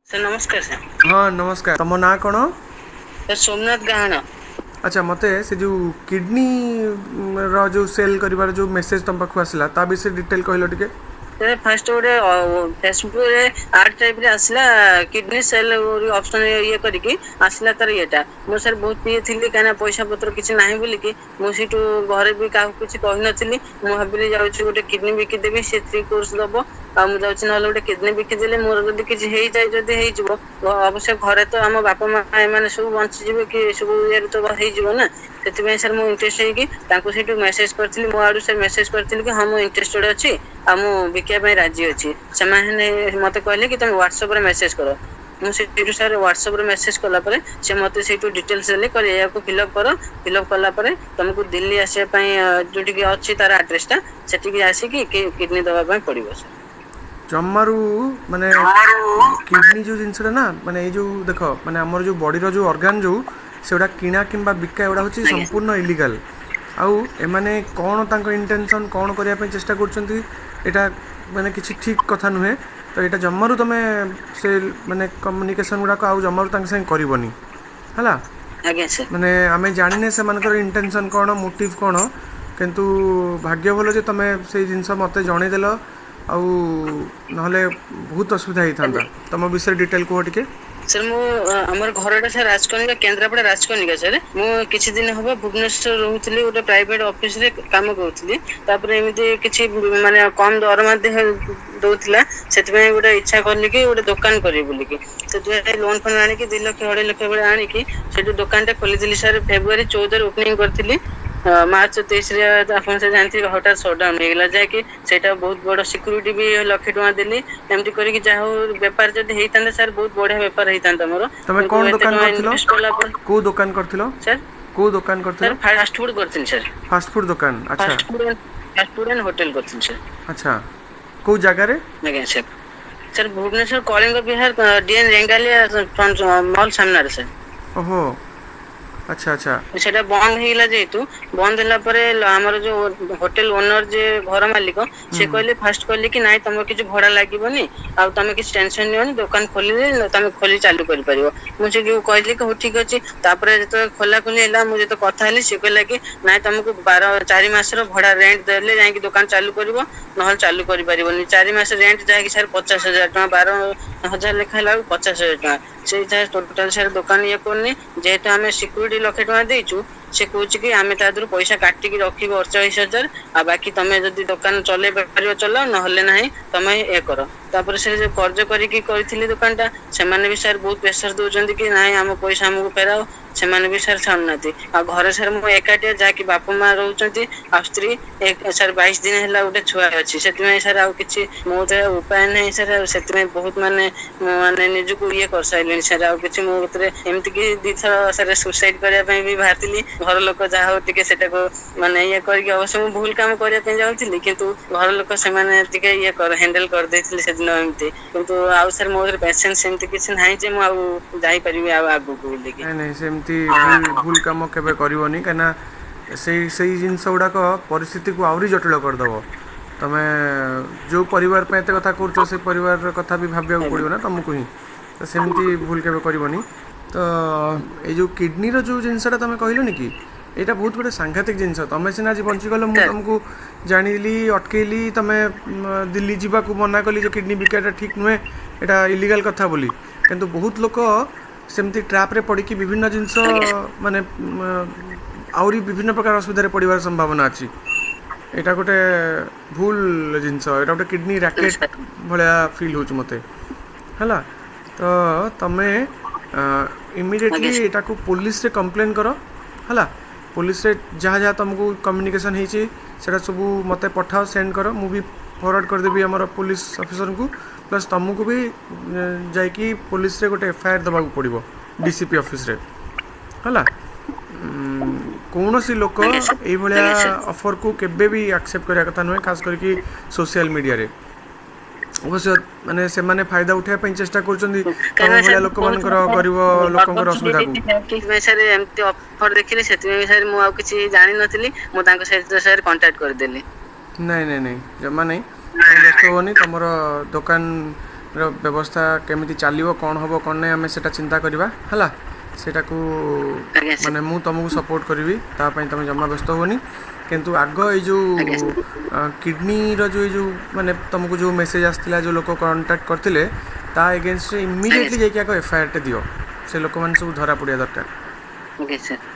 Sir ନମସ୍କାର sir. ହଁ ନମସ୍କାର, ତମ ନାଁ କଣ? ସାର୍ ସୋମନାଥ ଗାହାଣ। ଆଚ୍ଛା, ମୋତେ ସେ ଯେଉଁ କିଡ଼ନୀ ର ଯେଉଁ ସେଲ୍ କରିବାର ଯେଉଁ ମେସେଜ୍ ତୁମ ପାଖକୁ ଆସିଲା ତା ବିଷୟରେ ଡିଟେଲ୍ କହିଲ ଟିକେ। ସାର୍ ଫାଷ୍ଟ ଗୋଟେ ଫେସବୁକରେ ଆଡ୍ ଟାଇପରେ ଆସିଲା, କିଡନୀ ସେଲ୍ ଅପସନ ଇଏ କରିକି ଆସିଲା ତାର ଇଏଟା। ମୁଁ ସାର୍ ବହୁତ ଇଏ ଥିଲି, କାହିଁକିନା ପଇସା ପତ୍ର କିଛି ନାହିଁ ବୋଲିକି ମୁଁ ସେଇଠୁ ଘରେ ବି କାହାକୁ କିଛି କହିନଥିଲି। ମୁଁ ଭାବିଲି ଯାଉଛି ଗୋଟେ କିଡନୀ ବିକିଦେବି, ସେ 3 କୋର୍ସ ଦବ, ଆଉ ମୁଁ ଯାଉଛି ନହେଲେ ଗୋଟେ କିଡନୀ ବିକିଦେଲେ ମୋର ଯଦି କିଛି ହେଇଯାଏ, ଯଦି ହେଇଯିବ, ଅବଶ୍ୟ ଘରେ ତ ଆମ ବାପା ମା ଏମାନେ ସବୁ ବଞ୍ଚିଯିବେ କି ଏସବୁ ଇଏରେ ତ ହେଇଯିବ ନା। ସେଥିପାଇଁ ସାର୍ ମୁଁ ଇଣ୍ଟରେଷ୍ଟ ହେଇକି ତାଙ୍କୁ ସେଇଠୁ ମେସେଜ କରିଥିଲି। ମୋ ଆଡୁ ସାର୍ ମେସେଜ କରିଥିଲି କି ହଁ ମୁଁ ଇଣ୍ଟରେଷ୍ଟେଡ ଅଛି ଆଉ ମୁଁ ବିକିବା ପାଇଁ ରାଜି ଅଛି। ସେମାନେ ମତେ କହିଲେ କି ତମେ ହ୍ୱାଟ୍ସଆପ ରେ ମେସେଜ କର। ମୁଁ ସେଇଠୁ ସାର୍ ହ୍ୱାଟ୍ସଆପ ରେ ମେସେଜ କଲା ପରେ ସେ ମତେ ସେଇଠୁ ଡିଟେଲସ ଦେଲେ, କହିଲେ ଏହାକୁ ଫିଲ୍ଅପ୍ କର, ଫିଲ୍ଅପ୍ କଲା ପରେ ତମକୁ ଦିଲ୍ଲୀ ଆସିବା ପାଇଁ ଯୋଉଠିକି ଅଛି ତାର ଆଡ୍ରେସ ଟା, ସେଠିକି ଆସିକି କିଡନୀ ଦବା ପାଇଁ ପଡିବ ସାର୍। ଜମାରୁ ମାନେ କିଡ଼ନୀ ଯେଉଁ ଜିନିଷଟା ନା, ମାନେ ଏଇ ଯେଉଁ ଦେଖ, ମାନେ ଆମର ଯେଉଁ ବଡ଼ିର ଯେଉଁ ଅର୍ଗାନ୍ ଯେଉଁ ସେଗୁଡ଼ା କିଣା କିମ୍ବା ବିକା, ଏଗୁଡ଼ା ହେଉଛି ଆଜ୍ଞା ସମ୍ପୂର୍ଣ୍ଣ ଇଲିଗାଲ୍। ଆଉ ଏମାନେ କ'ଣ ତାଙ୍କ ଇଣ୍ଟେନସନ୍ କ'ଣ କରିବା ପାଇଁ ଚେଷ୍ଟା କରୁଛନ୍ତି, ଏଇଟା ମାନେ କିଛି ଠିକ୍ କଥା ନୁହେଁ। ତ ଏଇଟା ଜମାରୁ ତୁମେ ସେ ମାନେ କମ୍ୟୁନିକେସନ୍ ଗୁଡ଼ାକ ଆଉ ଜମାରୁ ତାଙ୍କ ସାଙ୍ଗେ କରିବନି, ହେଲା? ଆଜ୍ଞା ସାର୍। ମାନେ ଆମେ ଜାଣିନେ ସେମାନଙ୍କର ଇଣ୍ଟେନସନ୍ କ'ଣ, ମୋଟିଭ୍ କ'ଣ, କିନ୍ତୁ ଭାଗ୍ୟ ଭଲ ଯେ ତୁମେ ସେଇ ଜିନିଷ ମୋତେ ଜଣେଇଦେଲ, ଆଉ ନହେଲେ ବହୁତ ଅସୁବିଧା ହେଇଥାନ୍ତା। ତୁମ ବିଷୟରେ ଡିଟେଲ୍ କୁହ ଟିକେ। ସାର୍ ମୁଁ ଆମର ଘରଟା ସାର୍ ରାଜକନିକା, କେନ୍ଦ୍ରାପଡ଼ା ରାଜକନିକା ସାର୍। ମୁଁ କିଛି ଦିନ ହବ ଭୁବନେଶ୍ୱର ରହୁଥିଲି, ଗୋଟେ ପ୍ରାଇଭେଟ ଅଫିସରେ କାମ କରୁଥିଲି। ତାପରେ ଏମିତି କିଛି ମାନେ କମ ଦରମା ଦଉଥିଲା, ସେଥିପାଇଁ ଗୋଟେ ଇଚ୍ଛା କଲି କି ଗୋଟେ ଦୋକାନ କରିବି ବୋଲିକି। ସେଥିପାଇଁ ଲୋନ ଫୋନ ଆଣିକି 2 ଲକ୍ଷ 2.5 ଲକ୍ଷ ଭଳିଆ ଆଣିକି ସେଠୁ ଦୋକାନଟା ଖୋଲିଥିଲି ସାର୍। ଫେବୃଆରୀ 14ରେ ଓପନିଂ କରିଥିଲି, ମାର୍ଚ୍ଚ 23ରେ ଆପଣ ସେ ଜାଣିଥିବେ ହଠାତ୍ ସଟଡାଉନ ହେଇଗଲା, ଯାହାକି ସେଇଟା ବହୁତ ବଡ ସିକ୍ୟୁରିଟି ବି ଲକ୍ଷେ ଟଙ୍କା ଦେଲି। ଏମିତି କରିକି ଯାହା ହଉ ବେପାର ଯଦି ହେଇଥାନ୍ତା ସାର୍, ବହୁତ ବଢିଆ ବେପାର ହେଇଥାନ୍ତା ମୋର। ତମେ କିନ୍ତୁ କ'ଣ ଏତେ ଦୋକାନ ଟଙ୍କା କରିଥିଲ? ଇନଭେଷ୍ଟ କଲା ପରେ କେଉଁ ଦୋକାନ କରିଥିଲ? ସାର୍, କେଉଁ ଦୋକାନ କରିଥିଲ? ସାର୍ ଫାଷ୍ଟଫୁଡ କରିଥିଲି ସାର୍। ଫାଷ୍ଟଫୁଡ ଦୋକାନ, ଆଚ୍ଛା। ଫାଷ୍ଟଫୁଡ ଆଣ୍ଡ ହୋଟେଲ କରିଥିଲି ସାର୍। ଆଚ୍ଛା, କେଉଁ ଜାଗାରେ? ଆଜ୍ଞା sir. Sir Bhubaneswar Kalinga Vihar DN Regalia mall ସାମ୍ନାରେ ସାର୍। ଓହୋ, ଆଚ୍ଛା ଆଚ୍ଛା। ସେଟା ବନ୍ଦ ହେଇଗଲା, ଯେହେତୁ ବନ୍ଦ ହେଲା ପରେ ଆମର ଯୋଉ ହୋଟେଲ ଓନର ଯେ ଘର ମାଲିକ, ସେ କହିଲେ, ଫାଷ୍ଟ କହିଲେ କି ନାଇଁ ତମର କିଛି ଭଡା ଲାଗିବନି ଆଉ ତମେ କିଛି ଟେନସନ ନିଅନି, ଦୋକାନ ଖୋଲିଲେ ତମେ ଖୋଲି ଚାଲୁ କରିପାରିବ। ମୁଁ ସେ ଯୋଉ କହିଲି କି ହଉ ଠିକ ଅଛି। ତାପରେ ଯେତେବେଳେ ଖୋଲା ଖୋଲି ହେଲା, ମୁଁ ଯେତେବେଳେ କଥା ହେଲି, ସେ କହିଲା କି ନାଇଁ ତମକୁ 4 ମାସର ଭଡା ରେଣ୍ଟ ଦେଲେ ଯାଇକି ଦୋକାନ ଚାଲୁ କରିବ, ନହେଲେ ଚାଲୁ କରିପାରିବନି। 4 ମାସ ରେଣ୍ଟ ଯାଇକି ସାର୍ 50,000 ଟଙ୍କା, 12,000 ଲେଖା ହେଲା ବେଳକୁ 50,000 ଟଙ୍କା। ସେଇଟା ଟୋଟାଲ ସାର୍ ଦୋକାନ ଇଏ କରୁନି। ଯେହେତୁ ଆମେ ସିକ୍ୟୁରିଟି ଲକ୍ଷେ ଟଙ୍କା ଦେଇଛୁ, ସେ କହୁଛି କି ଆମେ ତା ଦେହରୁ ପଇସା କାଟିକି ରଖିବୁ 48,000, ଆଉ ବାକି ତମେ ଯଦି ଦୋକାନ ଚଲେଇ ପାରିବ ଚଲାଅ, ନହେଲେ ନାହିଁ ତମେ ଇଏ କର। ତାପରେ ସେ ଯୋଉ କର୍ଜ କରିକି କରିଥିଲି ଦୋକାନଟା, ସେମାନେ ବି ସାର୍ ବହୁତ ପ୍ରେସର ଦଉଛନ୍ତି କି ନାଇଁ ଆମ ପଇସା ଆମକୁ ଫେରାଅ। ସେମାନେ ବି ସାର୍ ଛାଡୁନାହାନ୍ତି। ଆଉ ଘରେ ସାର୍ ମୁଁ ଏକାଟିଆ, ଯାହାକି ବାପା ମା ରହୁଛନ୍ତି ଆଉ ସ୍ତ୍ରୀ, ସାର୍ 22 ଦିନ ହେଲା ଗୋଟେ ଛୁଆ ଅଛି। ସେଥିପାଇଁ ସାର୍ ଆଉ କିଛି ମୋ ଉପାୟ ନାହିଁ ସାର୍। ଆଉ ସେଥିପାଇଁ ବହୁତ ମାନେ ମୁଁ ମାନେ ନିଜକୁ ଇଏ କରିସାରିଲିଣି ସାର୍। ଆଉ କିଛି ମୋ ଭିତରେ ଏମିତି କି 2ଥର ସାର୍ ସୁସାଇଡ କରିବା ପାଇଁ ବି ବାହାରିଥିଲି। ଘର ଲୋକ ଯାହା ହଉ ଟିକେ ସେଟାକୁ ମାନେ ଇଏ କରିକି, ଅବଶ୍ୟ ମୁଁ ଭୁଲ କାମ କରିବା ପାଇଁ ଯାଉଥିଲି, କିନ୍ତୁ ଘର ଲୋକ ସେମାନେ ଟିକେ ଇଏ ହ୍ୟାଣ୍ଡେଲ କରିଦେଇଥିଲେ ସେଦିନ ଏମିତି। କିନ୍ତୁ ଆଉ ସାର୍ ମୋ ପେସେନ୍ସ ସେମିତି କିଛି ନାହିଁ ଯେ ମୁଁ ଆଉ ଯାଇପାରିବି ଆଉ ଆଗକୁ ବୋଲିକି। ନାଇଁ ନାଇଁ, ସେମିତି ଭୁଲ କାମ କେବେ କରିବନି, କାହିଁକିନା ସେଇ ସେଇ ଜିନିଷ ଗୁଡ଼ାକ ପରିସ୍ଥିତିକୁ ଆହୁରି ଜଟିଳ କରିଦେବ। ତମେ ଯେଉଁ ପରିବାର ପାଇଁ ଏତେ କଥା କରୁଛ, ସେ ପରିବାରର କଥା ବି ଭାବିବାକୁ ଆଜ୍ଞା ପଡ଼ିବ ନା ତମକୁ ହିଁ। ତ ସେମିତି ଭୁଲ କେବେ କରିବନି। ତ ଏଇ ଯେଉଁ କିଡ଼ନୀର ଯେଉଁ ଜିନିଷଟା ତମେ କହିଲନି କି, ଏଇଟା ବହୁତ ଗୋଟେ ସାଂଘାତିକ ଜିନିଷ। ତମେ ସିନା ଆଜି ବଞ୍ଚିଗଲ, ମୁଁ ସାର୍। ତମକୁ ଜାଣିଲି, ଅଟକେଇଲି, ତମେ ଦିଲ୍ଲୀ ଯିବାକୁ ମନା କଲି ଯେ କିଡ଼ନୀ ବିକାଟା ଠିକ୍ ନୁହେଁ, ଏଇଟା ଇଲିଗାଲ୍ କଥା ବୋଲି। କିନ୍ତୁ ବହୁତ ଲୋକ ସେମିତି ଟ୍ରାପ୍ରେ ପଡ଼ିକି ବିଭିନ୍ନ ଜିନିଷ ଆଜ୍ଞା ମାନେ ଆହୁରି ବିଭିନ୍ନ ପ୍ରକାର ଅସୁବିଧାରେ ପଡ଼ିବାର ସମ୍ଭାବନା ଅଛି। ଏଇଟା ଗୋଟେ ଭୁଲ ଜିନିଷ, ଏଇଟା ଗୋଟେ କିଡ଼ନୀ ରାକେଟ୍ ସାର୍। ଭଳିଆ ଫିଲ୍ ହେଉଛି ମୋତେ, ହେଲା? ତ ତମେ ଇମିଡ଼ିଏଟଲି ଆଜ୍ଞା ଏଟାକୁ ପୋଲିସରେ କମ୍ପ୍ଲେନ୍ କର, ହେଲା? ପୋଲିସରେ ଯାହା ଯାହା ତୁମକୁ କମ୍ୟୁନିକେସନ୍ ହେଇଛି ସେଇଟା ସବୁ ମୋତେ ପଠାଅ, ସେଣ୍ଡ କର, ମୁଁ ବି ଫରୱାର୍ଡ଼ କରିଦେବି ଆମର ପୋଲିସ ଅଫିସରଙ୍କୁ। ପ୍ଲସ୍ ତୁମକୁ ବି ଯାଇକି ପୋଲିସରେ ଗୋଟେ ଏଫଆଇଆର୍ ଦେବାକୁ ପଡ଼ିବ ଡିସିପି ଅଫିସରେ, ହେଲା? କୌଣସି ଲୋକ ଆଜ୍ଞା ସାର୍। ଏଇଭଳିଆ ଆଜ୍ଞା ସାର୍। ଅଫର୍କୁ କେବେ ବି ଆକ୍ସେପ୍ଟ କରିବା କଥା ନୁହେଁ, ଖାସ କରିକି ସୋସିଆଲ ମିଡ଼ିଆରେ। ଅବଶ୍ୟ ମାନେ ସେମାନେ ଫାଇଦା ଉଠାଇବା ପାଇଁ ଚେଷ୍ଟା କରୁଛନ୍ତି ତମ କାହିଁକିନା ଭଳିଆ ସାର୍ ବହୁତ ଲୋକମାନଙ୍କର, ଗରିବ ଲୋକଙ୍କର ଅସୁବିଧାକୁ। ସାର୍ ଏମିତି ଅଫର ଦେଖିଲି, ସେଥିପାଇଁ ସାର୍ ମୁଁ ଆଉ କିଛି ଜାଣିନଥିଲି, ମୁଁ ତାଙ୍କ ସହିତ ସାର୍ କଣ୍ଟାକ୍ଟ କରିଦେଲି। ନାଇଁ ନାଇଁ ନାଇଁ, ଜମା ନାଇଁ। ତମେ ବ୍ୟସ୍ତ ହୁଅନି, ତମର ଦୋକାନ ର ବ୍ୟବସ୍ଥା କେମିତି ଚାଲିବ, କ'ଣ ହେବ କ'ଣ ନାହିଁ, ଆମେ ସେଇଟା ଚିନ୍ତା କରିବା, ହେଲା? ସେଇଟାକୁ ଆଜ୍ଞା ସାର୍। ମାନେ ମୁଁ ତୁମକୁ ସପୋର୍ଟ କରିବି, ତା ପାଇଁ ତୁମେ ଜମା ବ୍ୟସ୍ତ ହୁଅନି। କିନ୍ତୁ ଆଗ ଏଇ ଯେଉଁ ଆଜ୍ଞା ସାର୍। କିଡ଼ନୀର ଯେଉଁ ଏଇ ଯେଉଁ ମାନେ ତୁମକୁ ଯେଉଁ ମେସେଜ୍ ଆସିଥିଲା, ଯେଉଁ ଲୋକ କଣ୍ଟାକ୍ଟ କରିଥିଲେ, ତା ଏଗେନଷ୍ଟରେ ଆଜ୍ଞା ଇମିଡ଼ିଏଟଲି ସାର୍। ଯାଇକି ଆଗ ଏଫଆଇଆର୍ଟେ ଦିଅ। ସେ ଲୋକମାନେ ସବୁ ଧରା ପଡ଼ିବା ଦରକାର। Okay sir.